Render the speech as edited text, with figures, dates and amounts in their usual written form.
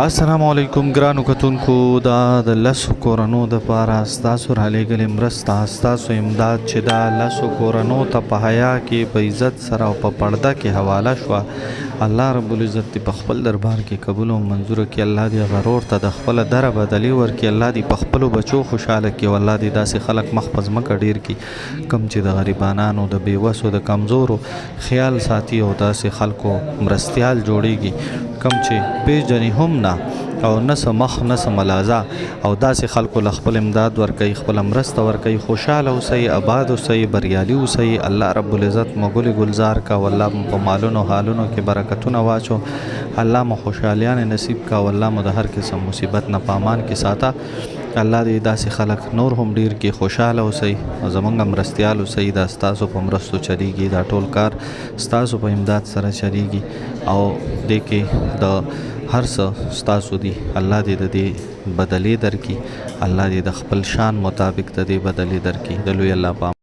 السلام علیکم ګرانو کتونکو، دا د لسو کورنو د پاره ستاسو رالیږلې مرسته، ستاسو امداد چې دا لسو کورنو ته په حیا کې، په عزت سره او په پرده کې حواله شوه. الله رب العزت دې په خپل دربار کې قبول او منظور کړي. الله دې هغه ورور ته د خپله دره بدلې ورکړي. الله دې په خپلو بچو خوشحاله کړي او الله دې داسې خلک مخ په ځمکه ډېر کړي کوم چې د غریبانانو، د بې وسو، د کمزورو خیال ساتي او داسې خلکو مرستیال جوړیږي کوم چې پیژني هم نه او نه څه مخ نه څه ملازه، او داسې خلکو له خپل امداد ورکوي، خپله مرسته ورکوي. خوشحاله اوسئ، اباد اوسئ، بریالي اوسئ. الله رب العزت مو ګل ګلزار کا او الله مو په مالونو حالونو کې برکتونه واچو. الله مو خوشحالیانې نصیب کا او الله مو د هر قسم مصیبت نه په امان کې ساته. الله دې داسې خلک نور هم ډیر کې. خوشحاله اوسئ او زمونږ مرستیال اوسئ. دا ستاسو په مرستو چلیږي، دا ټول کار ستاسو په امداد سره چلیږي او دې کې د هر څه ستاسو دي. الله دې د دې بدلې درکړي. الله دې د خپل شان مطابق د دې بدلې درکړي. د لوی الله په